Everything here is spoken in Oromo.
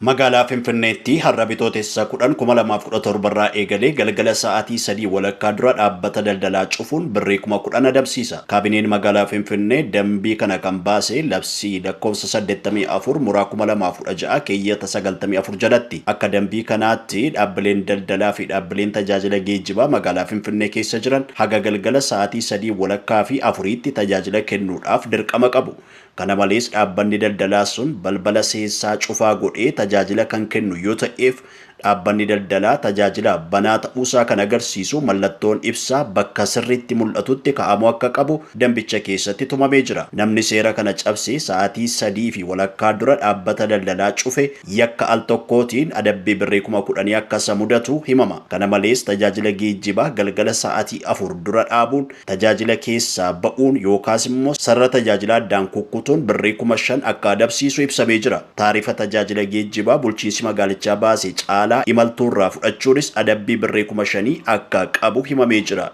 Magaalaa Finfinneetti har'a Bitootessa 10, 2017 irraa eegalee galgala sa'aatii 3:30 dura dhaabbata daldalaa cufuun birrii 10,000 adabsiisa. Kaabineen magaalaa Finfinnee dambii kana kan baase labsii lakkoofsa 84 muraa 2016 keeyyata 94 jalatti. Akka dambii kanaatti dhaabbileen daldalaa fi dhaabbileen tajaajila geejjibaa magaalaa Finfinnee keessa jiran haga galgala sa'aatii 3:30 fi 4tti tajaajila kennuudhaaf dirqama qabu. Kana malees dhaabbanni daldalaa sun balbala seensaa cufaa godhee tajaajila kan kennu yoo ta'eef dhaabbanni daldalaa tajaajila banaa ta'uusaa kan agarsiisu mallattoon ibsaa bakka sirriitti mul'atutti kaa'amuu akka qabu dambicha keessatti tumamee jira. Namni seera kana cabse sa'aatii 3:30 dura dhaabbata daldalaa cufe yakka al tokkootiin adabbii birrii 10,000 akka isa mudatu himama. Kana malees tajaajila geejjibaa galgala sa'aatii 4 dura dhaabuun tajaajila keessaa ba'uun yookaas immoo sarara tajaajilaa addaan kukkutuun birrii 5,000 akka adabsiisu ibsamee jira. Taarifa tajaajila geejjibaa bulchiinsi magaalichaa baase caalaa imaltuurraa fudhachuunis adabbii birrii 5,000 akka qabu himamee jira.